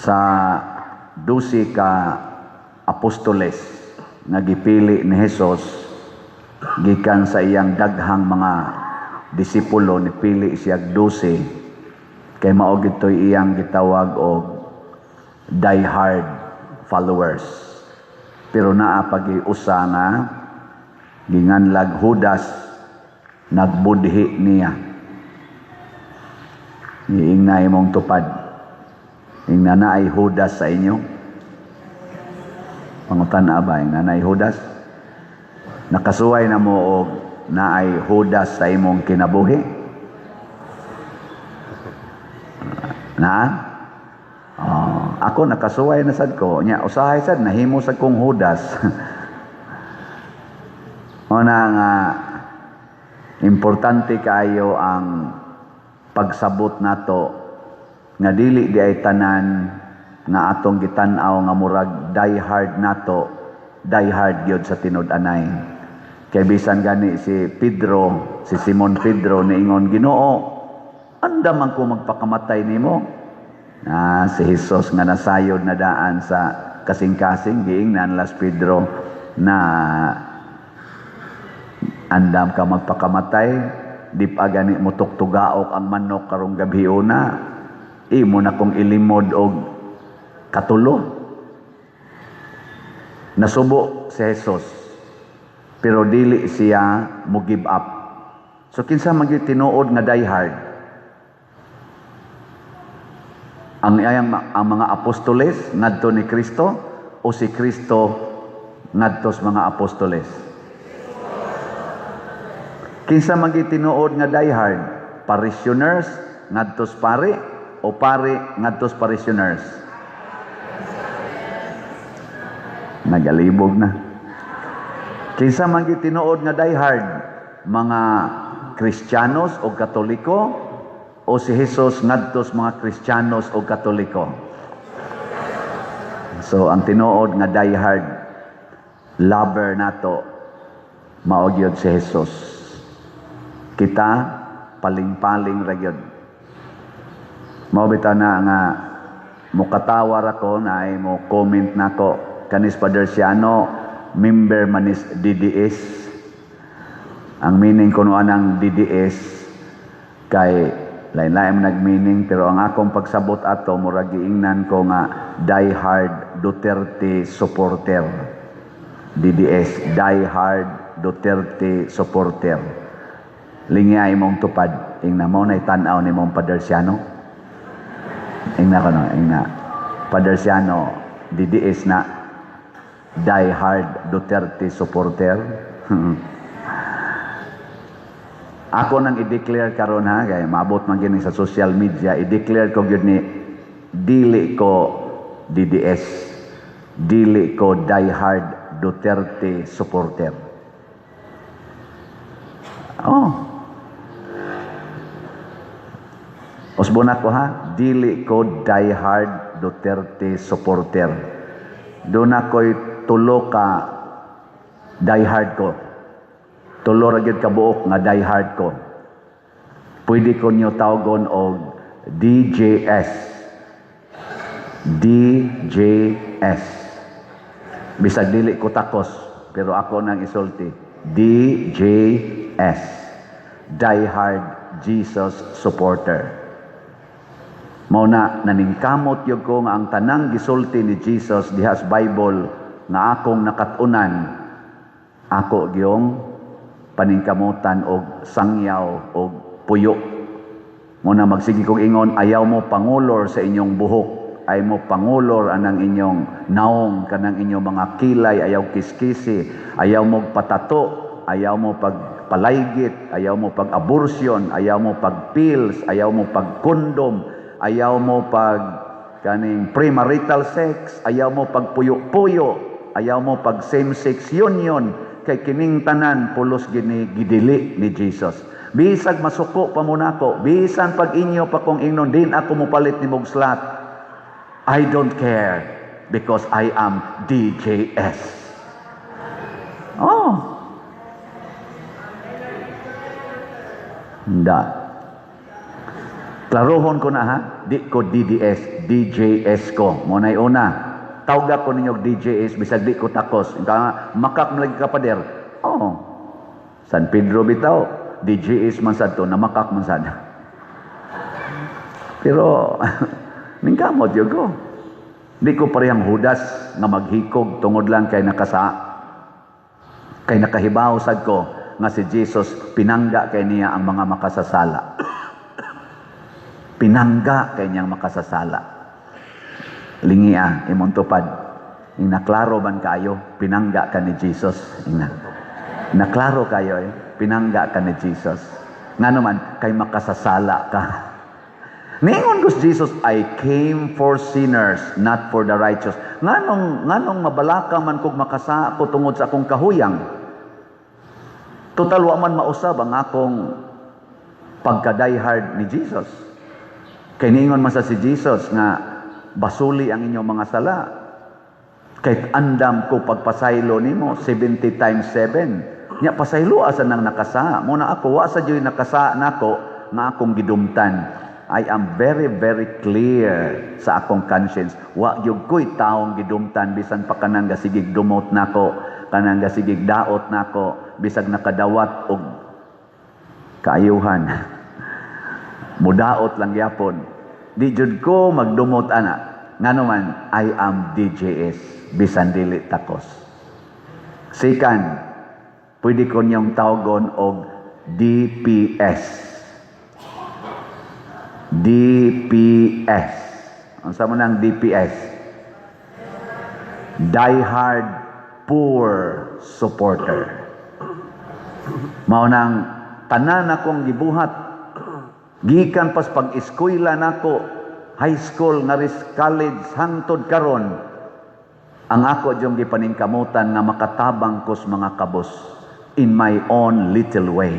Sa 12 ka apostoles nga gipili ni Hesus gikan sa iyang daghang mga disipulo, nipili siya 12 kay mao gitoy iyang gitawag og die-hard followers. Pero naa pagi usa nga ginganlag Judas, nagbudhi niya. Iingna imong tupad. Ingna naay Judas sa inyo. Pangutan-a ba, ingna naay Judas? Nakasuway na mo og naay Judas sa imong kinabuhi? Na? Oh, ako nakasuway na sad ko. Nya usahay sad nahimo sad kong Judas. Mao na nga importante kaayo ang pagsabot nato nga dili di ay tanan nga atong gitan-aw nga murag die hard nato, die hard gyud sa tinud-anay. Kay bisan gani si Pedro, si Simon Pedro niingon, "Ginoo, andam man ko magpakamatay nimo." Ah, si Jesus nga nasayod na daan sa kasing-kasing, giingnan las Pedro na andam ka magpakamatay, di pa gani mo tuktugaok ang manok karong gabi una, imo na kong ilimod og katulo. Nasubo si Jesus, pero dili siya mo give up. So kinsa man gyud tinuod nga die hard? Ang mga apostoles ngadto ni Kristo o si Kristo ngadto sa mga apostoles? Kinsa man gyud tinuod nga die hard? Parishioners ngadto sa pari o pari ngadto sa parishioners? Nagalibog na. Kinsa man gyud tinuod nga die hard? Mga Kristiyanos o Katoliko o si Jesus ngadto sa mga Kristiyanos o Katoliko? So ang tinuod nga die hard lover nato mao gyud si Jesus. Kita paling-paling ra gyud. Mao bitaw na nga mokatawar ako na ay mo comment nako kanis Father Siano, member manis DDS. Ang meaning kuno anang DDS kay lain-lain man nag-meaning, pero ang akong pagsabot ato murag giingnan ko nga die hard Duterte supporter. DDS, die hard Duterte supporter. Lingya imong tupad, ingna mo na tan-aw ni mong Father Siano. Ingna ko no, ingna. Father Siano, DDS na die hard Duterte supporter. Ako nang i-declare karon ha, kay maabot man gini sa social media, i-declare ko gyud ni dili ko DDS, dili ko die hard Duterte supporter. Oh. Usbon ako ha, dili ko die hard Duterte supporter. Doon ako'y tulo ka die hard ko. Tulo ra gyud ka buok nga die hard ko. Pwede ko niyo tawgon og DJS. DJS. Bisag dili ko takos, pero ako nang isulti. DJS. Die hard Jesus supporter. Mao na naningkamot gyud ko nga ang tanang gisulti ni Jesus diha sa Bible nga akong nakat-unan, ako gyung paningkamutan og sangyaw og puyo. Mao na magsige kog ingon, ayaw mo pangulor sa inyong buhok, ayaw mo pangulor anang inyong naong, kanang inyong mga kilay, ayaw kiskisi, ayaw mo patato, ayaw mo pagpalaygit, ayaw mo pag-abortion, ayaw mo pag-pills, ayaw mo pag-kondom, ayaw mo pag kaning premarital sex, ayaw mo pagpuyo-puyo, ayaw mo pag same-sex union, kay kining tanan pulos gini gidili ni Jesus. Bisag masuko pa mo nako, bisan pag inyo pa kong ingnon, din ako mopalit ni mog slat. I don't care because I am DJS. Oh. Hindi. Klarohon ko na ha, di ko DDS, DJS ko. Mao na'y una. Tawga ko ninyo DJS bisag di ko takos. Ka makak man lagi ka, pader. Oh. San Pedro bitaw, DJS man sad to, namakak man sad. Pero ningkamot gyud ko. Di ko parehang Judas nga maghikog tungod lang kay nakasa. Kay nakahibaw sad ko nga si Jesus, pinangga kay niya ang mga makasasala. Pinangga kay niyang makasasala. Lingia, imong tupad. Ing naklaro man kayo, pinangga ka ni Jesus. Ingna. Naklaro kayo eh, pinangga ka ni Jesus. Nga naman, kay makasasala ka. Ningon ko si Jesus, "I came for sinners, not for the righteous." Nganong mabalaka man kog makasa ko tungod sa akong kahuyang? Total, wa man mausab ang akong pagka-diehard ni Jesus. Kay ningon man sa si Jesus nga basuli ang inyong mga sala. Kay andam ko pagpasaylo nimo 70 times 7. Nya pasaylo asa nang nakasa. Mao na ako, wa sa juy nakasa nako nga akong gidumtan. I am very, very clear sa akong conscience. Wa gyud ko'y taong gidumtan bisan pa kanang gasigig dumot nako, kanang gasigig daot nako, bisag nakadawat og kaayuhan. Mudaot lang gyapon. Di jud ko magdumot ana. Ngano man, I am DJS bisan dili takos. Second, pwede ko niyong tawgon og DPS. DPS. Unsa man ang DPS? Die Hard Poor Supporter. Mao nang tanan akong gibuhat gikan pas pag-eskwela nako, high school nga college hangtod karon, ang ako jung gipaningkamutan nga makatabang ko sa mga kabos in my own little way.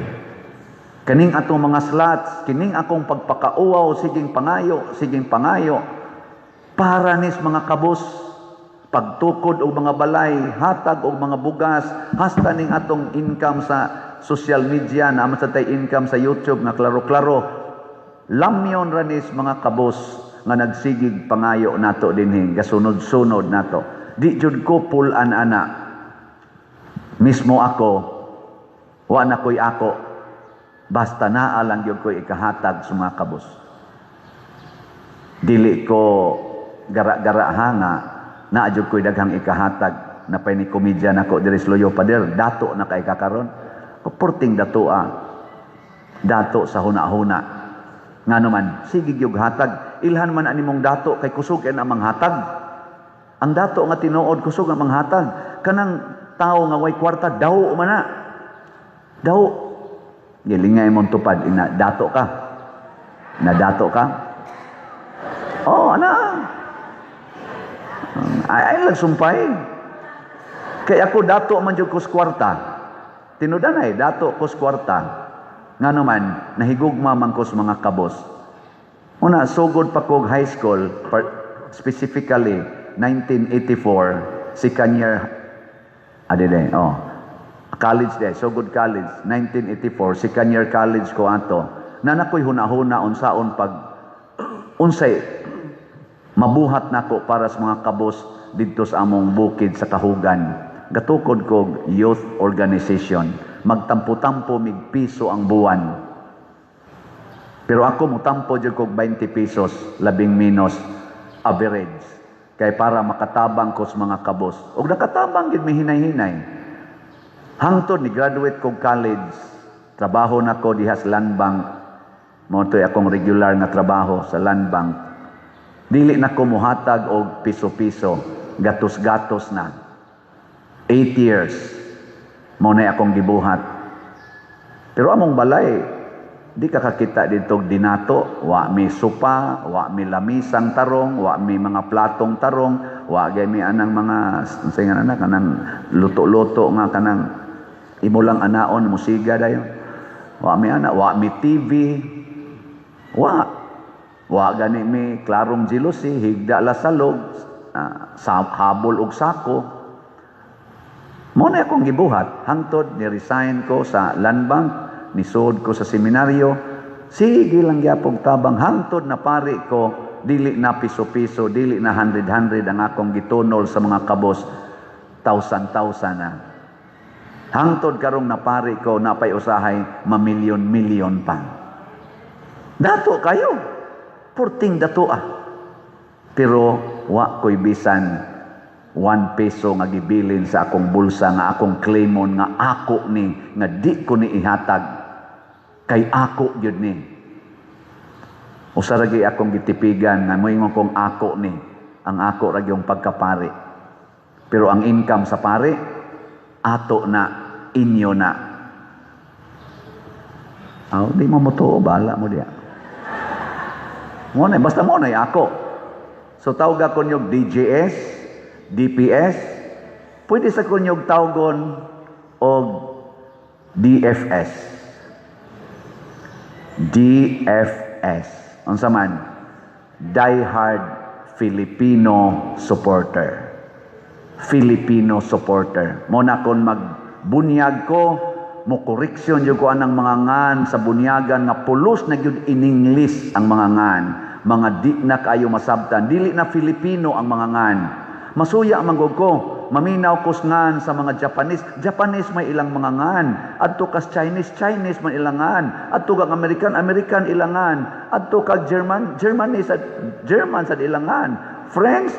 Kaning atong mga slots, kining akong pagpakauwaw, siging pangayo, siging pangayo, para nis mga kabos, pagtukod og mga balay, hatag og mga bugas, hasta ning atong income sa social media, na sa tay income sa YouTube nga klaro-klaro, lamyon ranis mga kabos nga nagsigig pangayo nato dinhi, gasunod-sunod nato. Di jud ko pulan ana. Mismo ako, wa na ko'y ako. Basta naa lang gyud ko'y ikahatag sa mga kabos. Dili ko gara-gara hanga, naa jud ko'y daghang ikahatag. Napay ni komedya nako diri sa Luyo, "Pader, dato na kay kakaron." Purting dato ah. Dato sa huna-huna. Ngano man, sige gyud hatag. Ilhan man ani mong dato kay kusog kay na manghatag. Ang dato nga tinuod, kusog ang manghatag. Kanang tao nga way kwarta, daw man na. Daw. Gilingay mong tupad, ina, dato ka. Na dato ka? Oh, ana. Ay, ay lang sumpay. Kaya ako, dato man jud ko sa kwarta. Tinudanay, dato ko sa kwarta. Nga naman, nahigugma man ko sa mga kabos. Una, sugod pa kog high school, specifically, 1984, second year, ade oh, college de, sugod college, 1984, second year college ko ato, na nakoy huna-huna unsaon pag, unsay, mabuhat nako para sa mga kabos didto sa among bukid sa Kahugan. Gatukod kog youth organization. Magtampo-tampo mig piso ang buwan. Pero ako, mutampo jud kog 20 pesos, labing menos average. Kay para makatabang ko sa mga kabos. Og nakatabang gid mi hinay-hinay. Hangtod ni graduate kog college, trabaho nako diha sa Land Bank. Mao to'y akong regular nga trabaho sa Land Bank. Dili na ko muhatag og piso-piso, gatos-gatos na. 8 years, mao na akong gibuhat. Pero among balay, di ka kakita dito og dinato, wa mi sopa, wa mi lamisang tarong, wa mi mga platong tarong, wa gay mi anang mga unsay nga anak kanang luto-luto nga kanang imo lang anaon musiga dayon. Wa mi ana, wa mi TV. Wa. Wa gani mi klarong jealousy, higda la salog, sa habol og sako. Mao na akong gibuhat hangtod ni resign ko sa Land Bank, nisod ko sa seminaryo. Sige lang gyapong tabang hangtod na pari ko, dili na piso-piso, dili na hundred-hundred ang akong gitunol sa mga kabos, thousand-thousand na. Hangtod karong napari ko, napay usahay, mamilyon-milyon pa. Dato kayo. Purting dato ah. Pero wa ko'y bisan 1 peso nga gibilin sa akong bulsa nga akong claimon nga ako ni, nga di ko ni ihatag kay ako gyud ni. Usa ra gyud akong gitipigan nga moingon kong ako ni, ang ako ra gyung pagkapari. Pero ang income sa pari, ato na, inyo na. Aw, di mo motuo, bahala mo diya. Mo na, basta mo na ako. So tawga ko niyog DJS, DPS, pwede sa kunyog tawgon og DFS. DFS. Unsa man? Die Hard Filipino Supporter. Filipino supporter. Mo na kon magbunyag ko, mo koreksyon jud ko anang mga ngan sa bunyagan nga pulos na gyud in English ang mga ngan. Mga di na kaayo masabtan, dili na Filipino ang mga ngan. Masuya man gud ko, maminaw ko ngan sa mga Japanese, Japanese may ilang mga ngan. Adto kas Chinese, Chinese man ilang ngan. Adto kag American, American ilang ngan. Adto kag German, Germany sa German sa ilang ngan. French,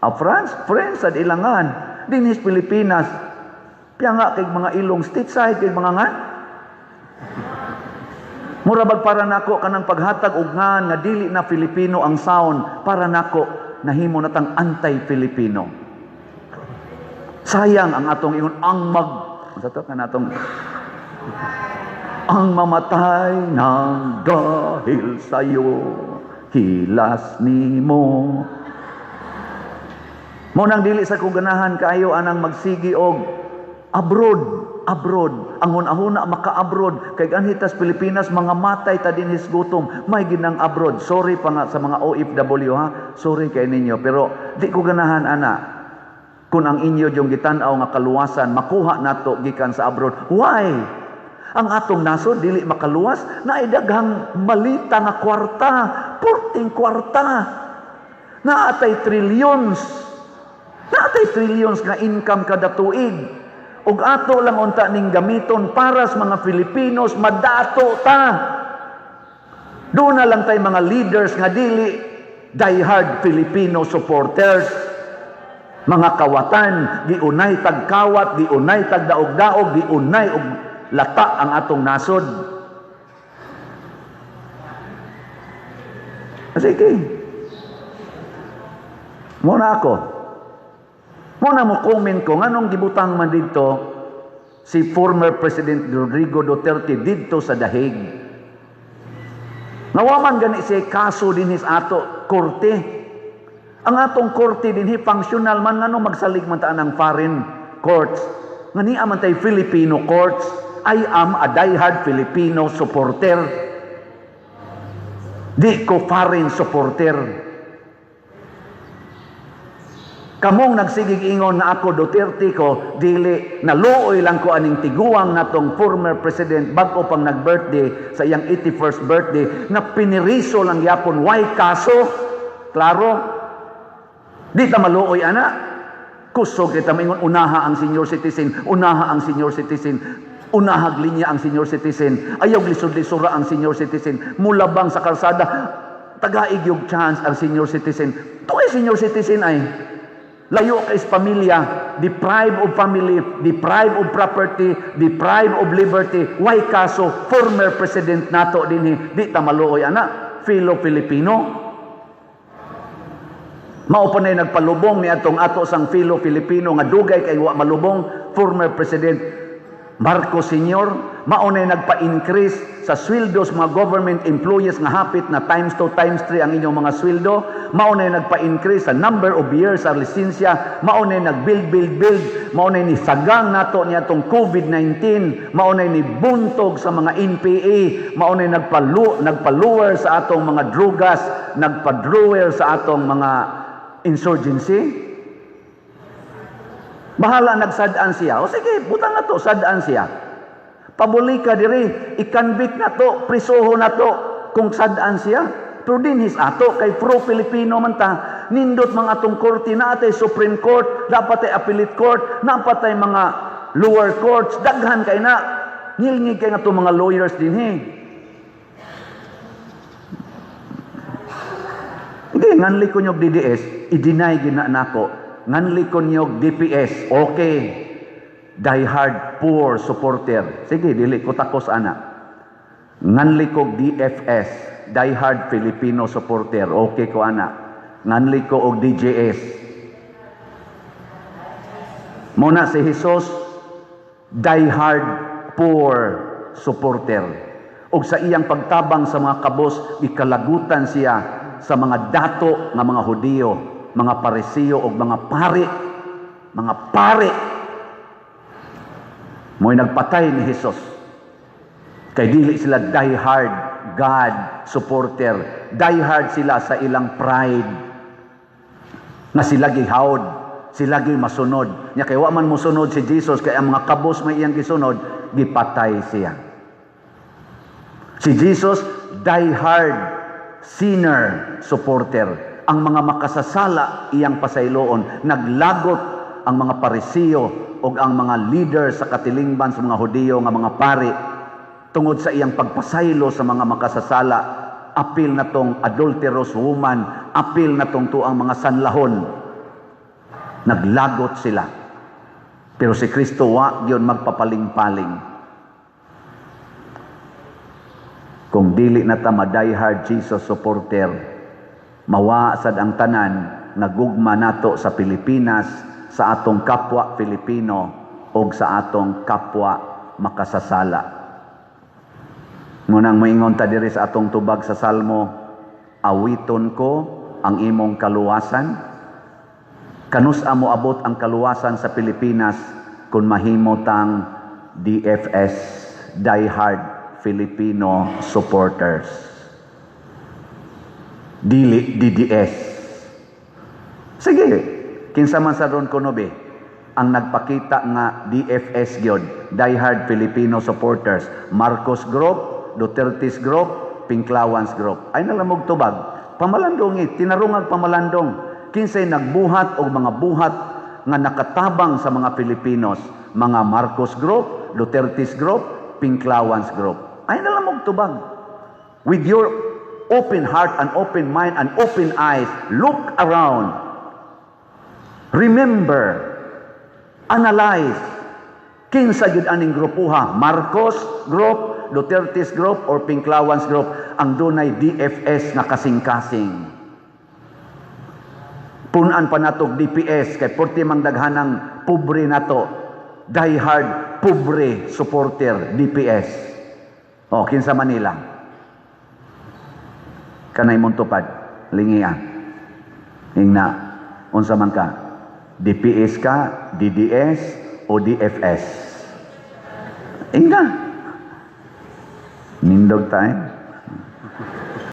France, French sa ilangan. Dinhis Pilipinas, piyanga kay mga ilong stateside kay mga ngan. Mura bag para nako kanang paghatag og ngan nga dili na Filipino ang sound, para nako nahimo natang anti-Filipino. Sayang ang atong ingon ang mag sa to kanatong ang mamatay ng dahil sa'yo, hilas nimo. Mo nang dili sa kong ganahan kaayo anang magsigi og abroad, abroad. Ang hunahuna maka-abroad kay anhi tas Pilipinas mga matay ta dinhis gutom, may ginang abroad. Sorry pa nga sa mga OFW ha. Sorry kay ninyo, pero di ko ganahan ana. Kung ang inyo yung gitan-aw nga kaluwasan makuha nato gikan sa abroad. Why? Ang atong nasod dili makaluwas, naay daghang malita nga kwarta, purting kwarta. Naatay trillions. Naatay trillions nga income kada tuig. Ug ato lang unta ning gamiton para sa mga Filipinos madato ta. Doon na lang tay mga leaders nga dili diehard Filipino supporters. Mga kawatan, giunay tag kawat, giunay tag daog-daog, giunay og lata ang atong nasod. Sige. Muna ako. Muna mo comment ko, nganong gibutang man dito si former President Rodrigo Duterte didto sa Dahig. Nawaman gani siya kaso dinhis ato korte. Ang atong korte dinhi functional man, ngano magsalig man ta ng foreign courts? Nga niya man tay Filipino courts. I am a diehard Filipino supporter. Di ko foreign supporter. Kamong nagsigig ingon na ako Duterte ko, dili, naluoy lang ko aning tiguang natong former president bag-o pang nag-birthday sa iyang 81st birthday na piniriso lang yapon, why kaso? Klaro? Di ta maluoy ana. Kusog kita maingon unaha ang senior citizen, unaha ang senior citizen, unahag linya ang senior citizen, ayaw lisod-lisura ang senior citizen, mulabang sa kalsada, tagaig yung chance ang senior citizen. Tuoy senior citizen ay layo kay sa pamilya, deprive of family, deprive of property, deprive of liberty. Why kaso? Former president nato dinhi, di ta maluoy ana, fellow Filipino. Mao pa na nagpalubong ni atong ato sang fellow Filipino nga dugay kay wa malubong, former President Marcos Sr., mao na nagpa-increase sa sweldo sa mga government employees nga hapit na times 2, times 3 ang inyong mga sweldo, mao na nagpa-increase sa number of years sa lisensya, mao na nag-build, build, build, mao na ni sagang nato niya atong COVID-19, mao na ni buntog sa mga NPA, mao na nagpa-lower sa atong mga drugas, nagpa-drawer sa atong mga insurgency. Bahala nagsad-an siya. O sige, butang na to, sad-an siya. Pabulika diri, i-convict nato, prisoho nato kung sad-an siya. Pero dinhi sa ato kay pro-Filipino man ta, nindot mga atong korte na atay Supreme Court, dapat ay Appellate Court, dapat ay mga lower courts, daghan kay na. Ngilngig kay nga mga lawyers dinhi. Hindi, nganli ko niyog DDS, i-deny gina nako. Nganli ko niyog DPS, okay. Die hard poor supporter. Sige, dili ko takos ana. Nganli ko DFS, die hard Filipino supporter, okay ko ana. Nganli ko og DJS. Muna si Jesus, die hard poor supporter. Og sa iyang pagtabang sa mga kabos, ikalagutan siya sa mga dato nga mga Hudiyo, mga Parisiyo og mga pari, mga pari. Mo'y nagpatay ni Jesus. Kay dili sila die hard God supporter. Die hard sila sa ilang pride. Nga sila gihawd, sila gi masunod. Nya kay wa man mosunod si Jesus kay ang mga kabos may iyang gisunod, gipatay siya. Si Jesus, die hard sinner supporter. Ang mga makasasala iyang pasayloon. Naglagot ang mga Parisiyo o ang mga leader sa katilingban sa mga Hudiyo nga mga pari tungod sa iyang pagpasaylo sa mga makasasala. Apil na tong adulterous woman, apil na tong tuang mga sanlahon. Naglagot sila. Pero si Kristo wa gyud magpapaling-paling. Kung dili na ta ma-die hard Jesus supporter, mawa sad ang tanan nga gugma nato sa Pilipinas, sa atong kapwa Filipino og sa atong kapwa makasasala. Ngunang moingon ta diri sa atong tubag sa Salmo, awiton ko ang imong kaluwasan. Kanus-a mo abot ang kaluwasan sa Pilipinas kung mahimo tang DFS, Die Hard Filipino Supporters. Dili DDS. Sige, kinsa man sa ron kuno be ang nagpakita nga DFS gyud, Die Hard Filipino Supporters, Marcos Group, Duterte's Group, Pinklawans Group. Ay nalamog tubag. Pamalandong tinarungag pamalandong. Kinsay nagbuhat og mga buhat nga nakatabang sa mga Pilipinos, mga Marcos Group, Duterte's Group, Pinklawans Group. Ay nalamog tubag. With your open heart and open mind and open eyes, look around. Remember, analyze, kinsa gyud aning grupuha, Marcos Group, Duterte's Group, or Pinklawans Group, ang dunay DFS nga kasing-kasing. Punan pa natog DPS kay porti mang daghanang pobre nato, die hard pobre supporter DPS. O kinsa Manila? Kanay Montupad, lingia. Ingna, unsa man ka? DPS ka, DDS o DFS? Ingna. Nindog tayo.